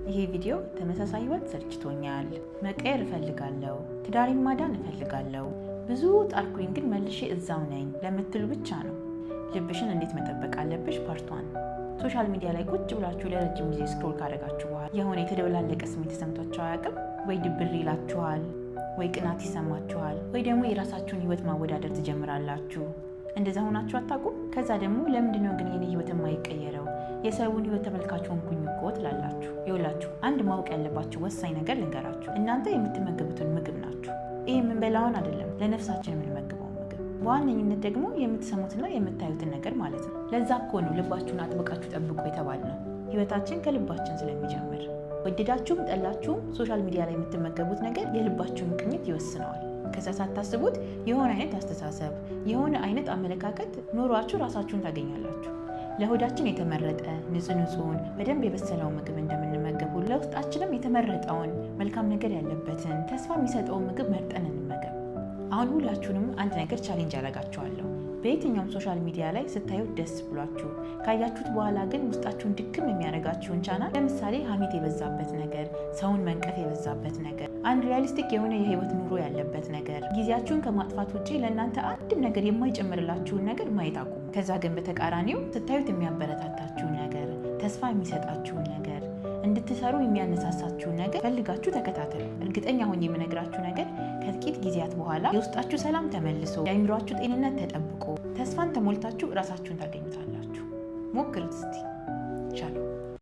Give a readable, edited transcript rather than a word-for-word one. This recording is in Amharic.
ይሄ ቪዲዮ ተመሳሳይ ህይወት ሰልችቶኛል፣ መቀየር እፈልጋለሁ፣ ትዳሬን ማዳን እፈልጋለሁ፣ ብዙ ጣርኩኝ ግን መልሼ እዛው ነኝ ለምትሉ ብቻ ነው። ልብሽን እንዴት መጠበቅ አለብሽ part 1። Social media ላይ ቁጭ ብላችሁ ለረጅም ጊዜ scroll ካደረጋችሁ በኋላ የሆነ የተደበላለቀ ስሜት ተሰምቷችሁ አያውቅም? ወይ ድብር ይላችኋል፣ ወይ ቅናት ይሰማችኋል፣ ወይ ደግሞ የራሳችሁን ህይወት ማወዳደር ትጀምራላችሁ። እንደዛ ሆናችሁ አታውቁም? ከዛ ደግሞ ለምንድን ነው ግን የኔ ህይወት የማይቀየረው? የሰውን ህይወት ተመልካች ሆንኩኝ እኮ ትላላችሁ። ይኸውላችሁ፣ አንድ ማወቅ ያለባችሁ ወሳኝ ነገር ልንገራችሁ። እናንተ የምትመገቡትን ምግብ ናችሁ። ይህ የምንበላውን አይደለም፣ ለነፍሳችን የምንመግበውን ምግብ። በዋነኝነት ደግሞ የምትሰሙትና የምታዩትን ነገር ማለት ነው። ለዛ እኮ ነው ልባችሁን አጥብቃችሁ ጠብቁ የተባልነው። ህይወታችን ከልባችን ስለሚጀምር። ወደዳችሁም ጠላችሁም social media ላይ የምትመገቡት ነገር የልባችሁን ቅኝት ይወስነዋል። ከዛ ሳታስቡት የሆነ አይነት አስተሳሰብ፣ የሆነ አይነት አመለካከት ኖሯችሁ ራሳችሁን ታገኛላችሁ። ለሆዳችን የተመረጠ ንጹህ ንጹህን በደንብ የበሰለውን ምግብ እንደምንመገብ ሁሉ ለውስጣችንም የተመረጠውን፣ መልካም ነገር ያለበትን፣ ተስፋ የሚሰጠውን ምግብ መርጠን እንመገብ። አሁን ሁላችሁንም አንድ ነገር challenge አደርጋችኋለሁ። በየትኛውም social media ላይ ስታዩት ደስ ብሏችሁ ካያችሁት በኋላ ግን ውስጣችሁን ድክም የሚያደርጋችሁን ቻናል፣ ለምሳሌ ሀሜት የበዛበት ነገር፣ ሰውን መንቀፍ የበዛበት ነገር፣ unrealistic የሆነ የህይወት ኑሮ ያለበት ነገር፣ ጊዜያችሁን ከማጥፋት ውጭ ለእናንተ አንድም ነገር የማይጨምርላችሁን ነገር ማየት አቁሙ። ከዛ ግን በተቃራኒው ስታዩት የሚያበረታታችሁን ነገር፣ ተስፋ የሚሰጣችሁን ነገር፣ እንድትሰሩ የሚያነሳሳችሁን ነገር ፈልጋችሁ ተከታተሉ። እርግጠኛ ሆኜ የምነግራችሁ ነገር ከጥቂት ጊዜያት በኋላ የውስጣችሁ ሰላም ተመልሶ፣ የአእምሯችሁ ጤንነት ተጠብቆ፣ ተስፋን ተሞልታችሁ እራሳችሁን ታገኙታላችሁ። ሞክሩት እስቲ። ቻለው።